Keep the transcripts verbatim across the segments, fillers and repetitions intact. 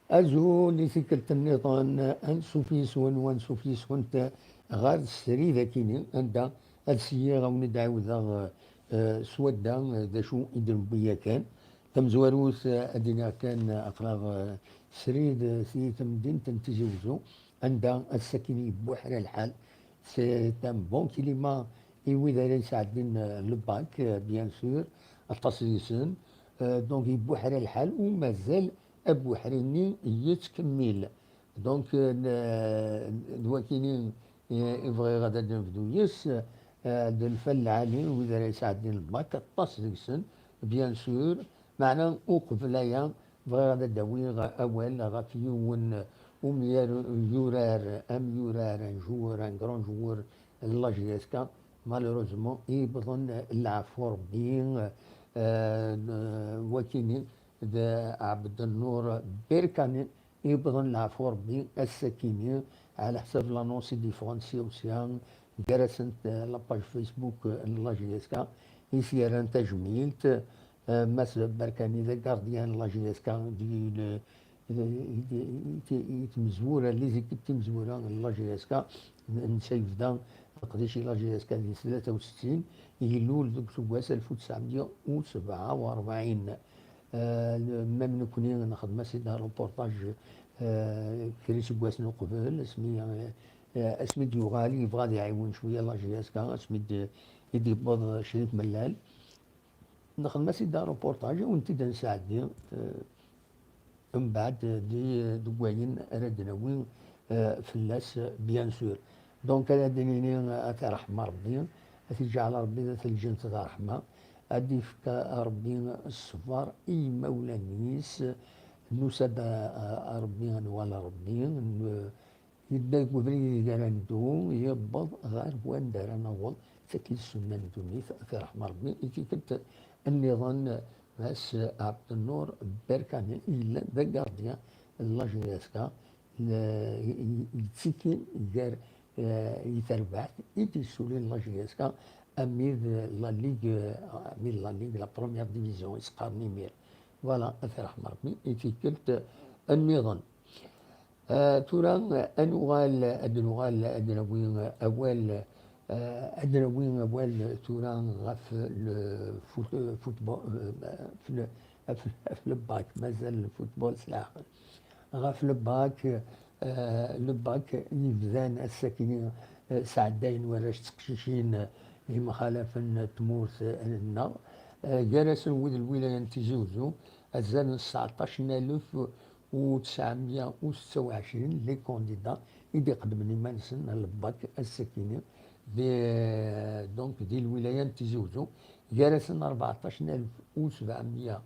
Azul i tikkelt nniḍen, ansuf yis-wen, wansuf yis-went ɣer srid akini, anda ad syiɣ a wen-d-ɛiwdeɣ, eh, s wadda, eh, d acu i d-newwi yakan. Tamezwarut, eh, ad d-iniɣ kan, eh, aql-aɣ, eh, srid, eh, si temdint n Tizi Wezzu, anda ass-akini yebbuḥra lḥal. C'est un bon climat i wid ara yesɛeddin, eh, le bac, eh, bien sûr, aṭas deg-sen. Eh, donc yebbuḥra lḥal u mazal abuḥri-nni yettkemmil. Donc, eh, n-, d wakini, eh, i bɣiɣ ad d-nebdu yes, eh, d lfal lɛali, wid ara yesɛeddin le bac, aṭas deg-sen, bien sûr. Meɛna uqbel aya, bɣiɣ ad d-awiɣ awal ɣef yiwen umyar-, yurar, amyurar, un joueur, un grand joueur n la J S K, malheureusement, yewweḍ-d leɛfu Rebbi, eh, n-, wakini d Ɛebdennur Berkani, yewweḍ-d leɛfu Rebbi ass-akini, ɛla ḥsab l'annonce i d-yeffɣen sya u sya, gar-asent, eh, la page Facebook, eh, n la J S K, i s-yerran tajmilt, eh, Mass Berkani d agardien n la J S K, d, d, d, d, d tmezwura, les équipes timezwura n la J S K, n-, netta yebda leqdic i la J S K di tlata u settin, ilul deg useggas alef u tesɛemya u sebɛa u rebɛin. Eh, même nekkni nxeddem-as-id reportage, eh, kra iseggasen uqbel, asmi, eh, asmi d-yuɣal yebɣa ad iɛiwen cwiya la J S K, asmi d-, i d-yewweḍ Crif Mellal. Nxeddem-as-id reportage, ad wen-t-id-nesɛeddi, eh, mbeɛd di, deg wayen ara d-nawi, eh, fell-as, bien sûr. Donc, ad d-nini, eh, ad t-iṛḥem Ṛebbi, ad t-iǧɛel Ṛebbi d at lǧent d ṛṛeḥma, ad d-ifk Ṛebbi ṣṣber i yimawlan-is, nusa-d, eh, Ṛebbi, ad nwali Ṛebbi, n-, yedda deg ubrid ideg ara neddu, yewweḍ ɣer wanda ara naweḍ, tagi d ssunna n ddunit, ad t-iṛḥem Ṛebbi, i tikkelt nniḍen, Mass Ɛebdennur Berkani, yellan d agardien n la J S K, n-, i-, i-, yettikin gar, eh, i terbaɛt i d-yessulin la J S K, ami d la Ligue, ami d la Ligue, la première division, i s-qqaren imir. Voilà, ad t-iṛḥem Ṛebbi, i tikkelt nniḍen. Eh, tura, eh, ad nuɣal, ad nuɣal, ad nawi awal, eh, ad nawi awal tura ɣef le foot-, football, eh, ɣef le, ɣef, ɣef le bac, mazal le football s leɛqel. Ɣef le bac, eh, le bac yebdan ass-akini, eh, sɛeddayen warrac d teqcicin, eh, imxalafen n tmurt, eh, nneɣ, eh, gar-asen wid n lwilaya n Tizi Wezzu, azal n sɛeṭṭac n alef u tesɛemya u setta u ɛecrin les candidats i d-iqeddmen iman-nsen ɣer le bac ass-akini di, donc, di lwilaya n Tizi Wezzu, gar-asen rbeɛṭac n alef u sebɛemya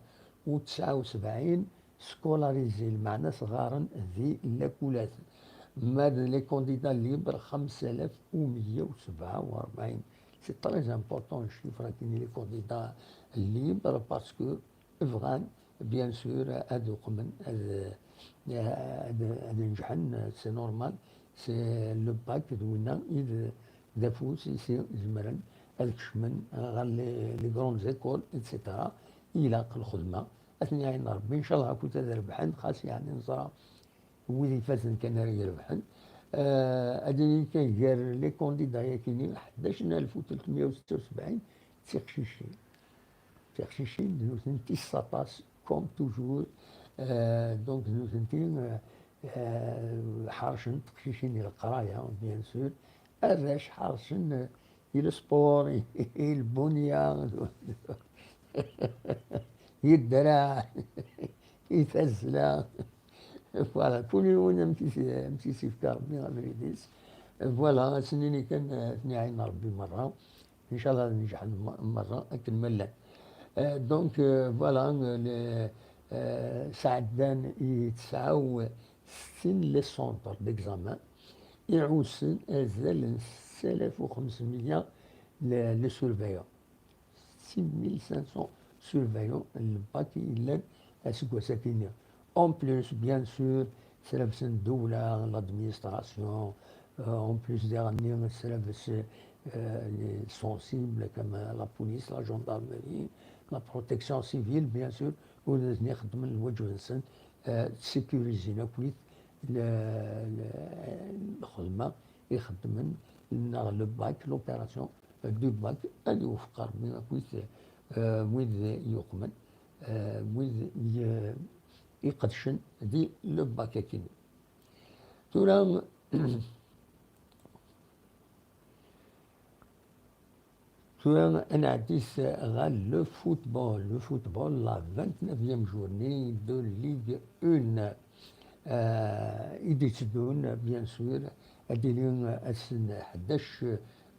u tesɛa u sebɛin scolarisés, lmeɛna-s ɣaren di lakulat. Ma d les candidats libres, xemsa alaf u meyya u sebɛa u rebɛin. C'est très important le chiffre-agi, les candidats libres, parce que bɣan, bien sûr, ad uqmen, ad, ad, ad neǧḥen, c'est normal, c'est le bac d winna i d, d afus i s-izemren ad kecmen ɣer les, les grandes écoles, et cetera. Ilaq lxedma, ad ten-iɛin Ṛebbi, incallah, akked ad rebḥen, xas yeɛni neẓra wid ifazen kan ara irebḥen. Eh, ad nini kan gar les candidats-agi-nni, ḥdac n alef u tlatemya u setta u sebɛin d tiqcicin. Tiqcicin d nutenti s aṭas, comme toujours. Eh, donc, d nutenti, eh, eh, ḥercen teqcicin i leqraya, bien sûr. Arrac ḥercen, eh, i le sport, i, i lbunya, i ddreɛ, i tazzla. Voilà, kul yiwen amek i s-, amek i s-yefka Ṛebbi abrid-is. Voilà, ad s-nini kan, eh, ad ten-iɛin Ṛebbi merra. Incallah ad neǧḥen m-, merra akken ma llan. Eh, donc, eh, voilà, eh, le, eh, sɛeddan i tesɛa u settin les centres d'examen, iɛussen azal n setta alaf u xemsemya le, les surveillants. Six mille cinq cents surveillants n le bac i yellan aseggas-agi-nni. En plus, bien sûr, srabsen ddewla, l'administration, euh, en plus diɣenni srabes, euh, les sensibles comme la police, la gendarmerie, la protection civile, bien sûr, wid i ixeddmen lwaǧeb-nsen, eh, sécurisé akkit le, le, lxedma ixeddmen neɣ le bac, l'opération du bac, ad iwefeq Rebbi akkit, eh, wid yuqmen, eh, wid i, iqedcen di le bac akkin. Tura, tura ad nɛeddi s, ɣer le football. Le football, la vingt-neuvième journée de Ligue un. Euh, i d-itteddun, bien sûr, ad d-tili ass n ḥdac,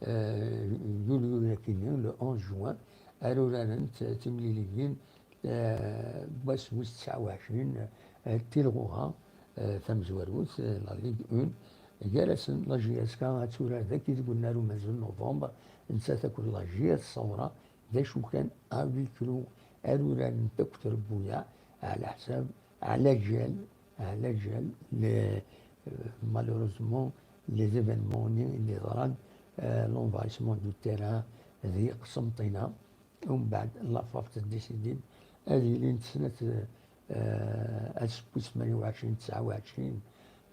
euh, yulyu-agi, le onze juin, ara urarent timliliyin, eh, n wass wis tesɛa u ɛecrin, eh, tilɣuɣa, eh, tamezwarut, eh, la Ligue un, gar-asen la J S K ad turar dagi deg unnar umenzu n november, nettat akked la J S Sawra, d acu kan, à huis clos, ar urarent akk trebbuyaɛ, ɛla ḥsab, ɛla jal, ɛla jal, les, euh, malheureusement, les événements-nni i d-yeḍran, euh, l'envahissement du terrain di Qsenṭina. Umbeɛd, la FAF tedisidi ad ilint snat, eh, ass wis tmanya u ɛecrin, tesɛa u ɛecrin,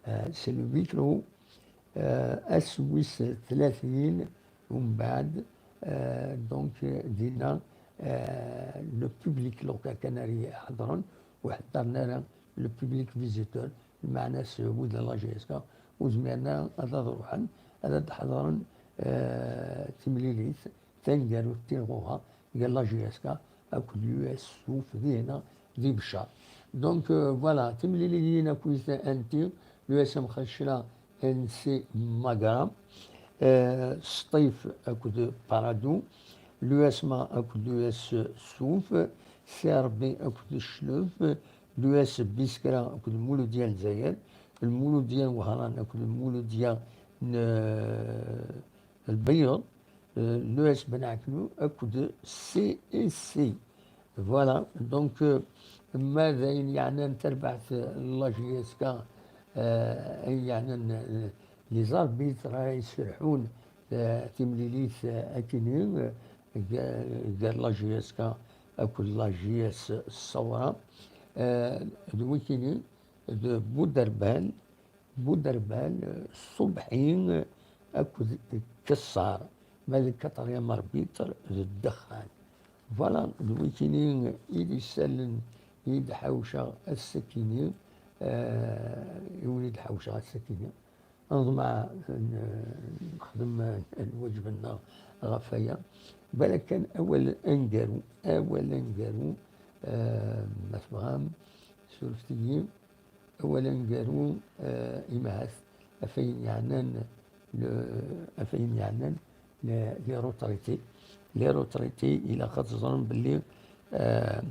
eh, s le huis clos, eh, ass wis tlatin, umbeɛd, eh, donc, eh, dinna, eh, le public local kanari ḥeḍren, ur ḥeḍren ara le public visiteur, lmeɛna-s wid n la J S K ur zmiren ara ad, ad ruḥen, ad, ad ḥeḍren, eh, timlilit taneggarut tilɣuɣa gar la J S K akked l'U S Souf dinna di Beccar. Donc, euh, voilà, timliliyin akkit anti, l'U S M Xacra N C Magra, euh, Sṭif akked Paradou, l'U S M A akked l'U S Souf, C R B akked Cclef, l'U S Biskra akked Lmuludya n Lezzayer, Lmuludya n Wehran akked Lmuludya n, euh, Lbeyyeḍ, euh, l'U S Benɛeknu akked C E C. Voilà, donc, euh, ma d ayen yeɛnan tarbaɛt, euh, n la J S K, euh, ayen yeɛnan, euh, les arbitres ara yesserḥun, euh, timlilit, euh, akini, euh, gar, gar la J S K akked la J S Sawra, euh, d wikini, d Buderbal, Buderbal, Ṣubḥi akked Kessar, ma d quatrième arbitre d Ddexxan. Voilà, d wikini i d isallen i d-ḥawceɣ ass-akini, eh, i win i d-ḥawceɣ ass-akini. Neḍmeɛ n-, nexdem lwaǧeb-nneɣ ɣef waya. Balak kan awal aneggaru, awal aneggaru, eh, ma tebɣam, surfet-iyi. Awal aneggaru, eh, imahat ɣef ayen yeɛnan le-, ɣef ayen yeɛnan le-, les retraités. Les retraités, ilaq ad teẓrem belli, eh,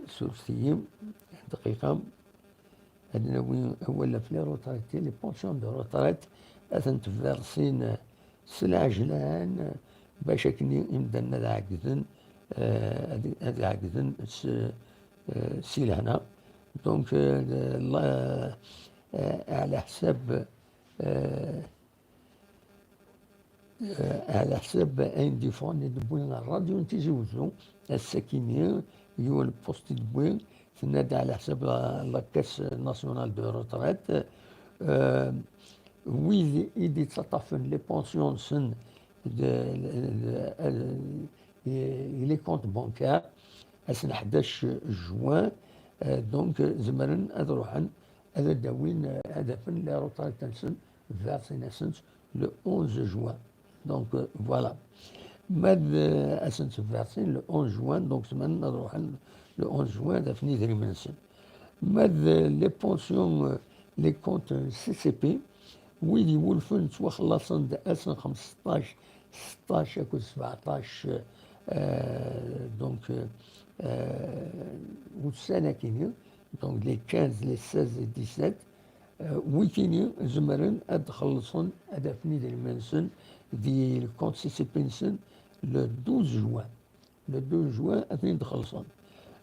surfet-iyi, dqiqa, ad nawi awal ɣef les retraités, les pensions de retraite, ad tent-versin s lɛejlan, bac akken imdanen ad ɛeggden, eh, ad, ad ɛeggden s, eh, si lehna. Donc, eh, la, eh, ɛla ḥsab, eh, eh, ɛla ḥsab ayen d-yeffɣen i d-tewwi rradyu n Tizi Wezzu, ass-akini, yiwen post i d-tewwi, tenna-d ɛla ḥsab la, la Caisse Nationale de Retraite, eh, wid i d-yettaṭṭafen les pensions-nsen de, de, de, i les comptes bancaires, ass n ḥdac juin, eh, donc, zemren ad ruḥen ad d-awin, eh, ad afen les retraites-nsen, versin-asent le onze juin. Donc, euh, voilà. Ma d, euh, ad sen-tt-versin le onze juin, donc zemren ad ruḥen le onze juin ad afen idrimen-nsen. Ma d, euh, les pensions, euh, les comptes C C P, wid iwulfen ttwaxellaṣen-d ass n xmesṭac, seṭṭac akked sbeɛṭac, euh, donc, euh, euh, ussan-akini, donc les quinze, les seize et dix-sept, euh, wikini zemren ad xellṣen, ad afen idrimen-nsen di le compte C C P-nsen le douze juin. Le douze juin ad ten-id-xellṣen.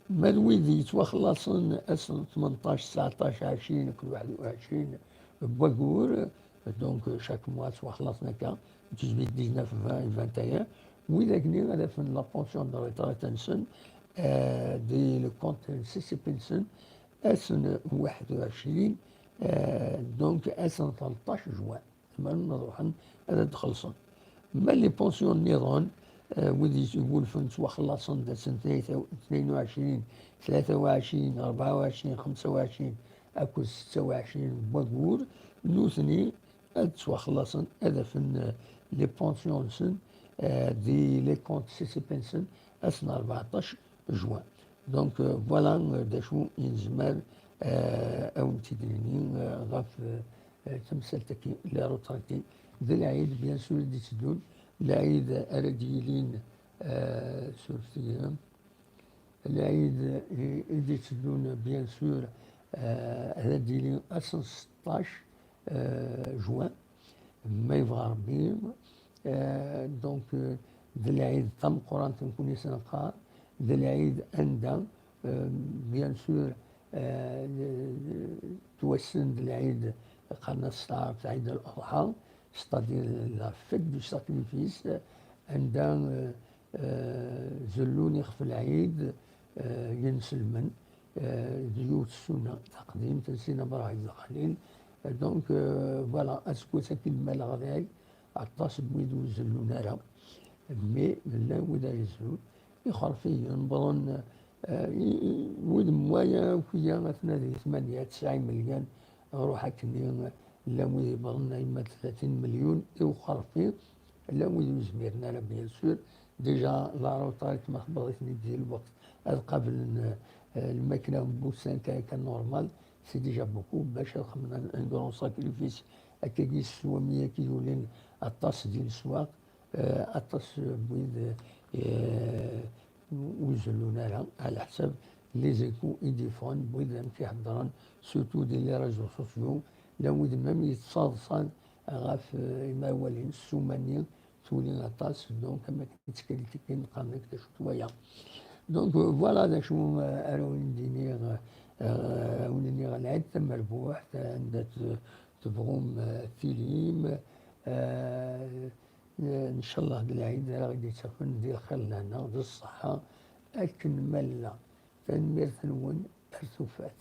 Ma d wid yettwaxellaṣen ass n tmenṭac, tseɛṭac, ɛecrin akked waḥed u ɛecrin n waggur, donc chaque mois ttwaxellaṣen akka, dix-huit, dix-neuf, vingt et vingt et un, wid-akni ad afen la pension de retraite-nsen, euh, di le compte C C P-nsen, ass n waḥed u ɛecrin, eh, donc ass n tleṭṭac juin. Zemren ad ruḥen ad d-xellṣen. Ma les pensions nniḍen, eh, wid yegulfen ttwaxellaṣen-d ass n tnayen u ɛecrin, tlata u ɛecrin, rebɛa u ɛecrin, xemsa u ɛecrin akked setta u ɛecrin n waggur, nutni ad ttwaxellaṣen, ad afen, eh, les pensions-nsen, eh, di les comptes C C P-nsen ass n rbeɛṭac juin. Donc, eh, voilà, eh, d acu i nezmer, eh, ad wen-t-id-nini, eh, ɣef, eh, eh, tamsalt-agi, les retraités. D lɛid, bien sûr, i d-itteddun. Lɛid ara d-yilin, eh, surfet-iyi. Lɛid i, i d-itteddun, bien sûr, eh, ara d-yili ass n seṭṭac, eh, juin, ma yebɣa Rebbi. Eh, donc, eh, d lɛid tameqqrant, nekkni s-neqqar, d lɛid anda, eh, bien sûr, eh, ttwassen d lɛid, qqaren-as s taɛrabt Ɛid al-Adḥa, c'est-à-dire la fête du sacrifice, anda, eh, eh, zellun ixef lɛid, eh, yenselmen, eh, d yiwet ssuna taqdimt n Sidna Brahem d Xalil. Eh, donc, eh, voilà, aseggas-agi lmal ɣlay, aṭas n wid ur zellun ara, mais llan wid ara izellun, ixerfiyen, wwḍen, eh, i, i, wid n waya akk-ya, atna di tmanya, tesɛa imelyan, ruḥ akkenni, llan wid yewwḍen ayemma d tlatin milyun i uxerfi, llan wid ur zmiren ara, bien sûr. Déjà, la retraite, ma tewweḍ-iten-id di lweqt, ad qablen, eh, lmakla n wussan kan, kan normal, c'est déjà beaucoup, bac ad xedmen un grand sacrifice, akkagi s sswami-agi yulin aṭas di leswaq, eh, aṭas n wid, eh, ur zellun ara, ɛla ḥsab les échos i d-yeffɣen, n wid amek i heddren, surtout di les réseaux sociaux, llan wid même yettaḍsan ɣef, eh, imawalen, ssuma-nni tuli aṭas, donc am akken ttkritikin, qqaren-ak d acu-t waya. Donc, euh, voilà d acu, euh, ara wen-d-iniɣ, euh, ara wen-iniɣ lɛid tamerbuḥt, anda t-, tebɣum, euh, tilim, euh, ncallah d lɛid ara ɣ-d-yettafen di lxir lehna d ṣṣeḥḥa akken ma nella. Tanemmirt-nwen, ar tufat.